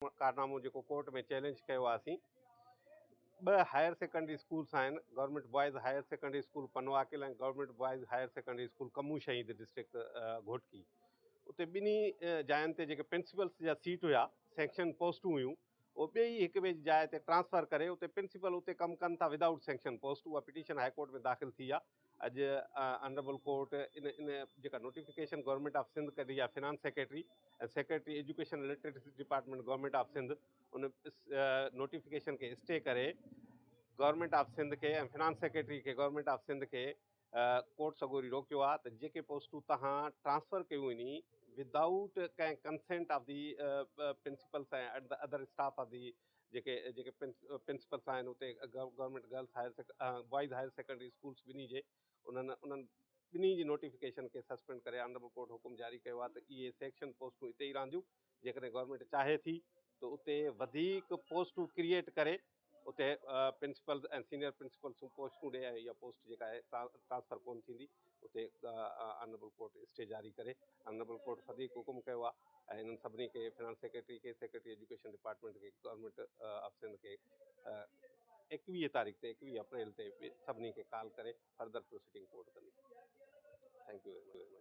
ڪارنامو جيڪو court ۾ challenge ڪيو آسين. ٻه هائر سيڪنڊري اسڪولس آهن، government boys higher secondary school Pano Aqil ۽ government boys higher secondary school Kamu Shaheed district Ghotki. اتي ٻنهي جاين تي جيڪي پرنسپلس جا سيٽ هيا، سينڪشن پوسٽون هيون، اهي ٻئي هڪ ٻئي جي جاء تي ٽرانسفر ڪري اتي پرنسپل اتي ڪم ڪن ٿا ودائوٽ سينڪشن پوسٽ. اها پٽيشن هائي ڪورٽ ۾ داخل ٿي آهي. اڄ آنريبل ڪورٽ ان ان جيڪا نوٽيفڪيشن گورنمينٽ آف سنڌ ڪڍي آهي، finance secretary ۽ secretary education literacy department government of Sindh in notification کي اسٽي ڪري گورنمينٽ آف سنڌ کي ۽ فنانس سيڪريٽري کي گورنمينٽ آف سنڌ کي ڪورٽ سڳوري روڪيو آهي ته جيڪي پوسٽون تهان ٽرانسفر ڪيون وڃي ودائوٽ ڪنهن consent of the principles ۽ other staff of the جيڪي جيڪي پرنسپلس آهن اتي government girls higher boys higher secondary schools ٻنهي جي انهن انهن ٻنهي جي نوٽيفڪيشن کي سسپينڊ ڪري آنريبل ڪورٽ حڪم جاري ڪيو آهي ته اهي سيڪشن پوسٽون اتي ئي رهنديون. جيڪڏهن گورنمينٽ چاهي ٿي ته اتي وڌيڪ پوسٽون ڪريئيٽ ڪري اتي پرنسپلز ۽ سينئر پرنسپلز پوسٽون ڏي ۽ اها پوسٽ جيڪا آهي ٽرانسفر ڪونه ٿيندي. اتي آنريبل ڪورٽ اسٽي جاري ڪري آنريبل ڪورٽ وڌيڪ حڪم ڪيو آهي ۽ انهن سڀني کي فنانس سيڪريٽري کي، سيڪريٽري ايجوڪيشن ڊپارٽمينٽ کي، گورنمينٽ آف سنڌ کي 21 تاريخ تي 21 اپريل تي سڀني کي ڪال ڪري فردر پروسيڊنگ ڪورٽ ڪندي. Thank you very much.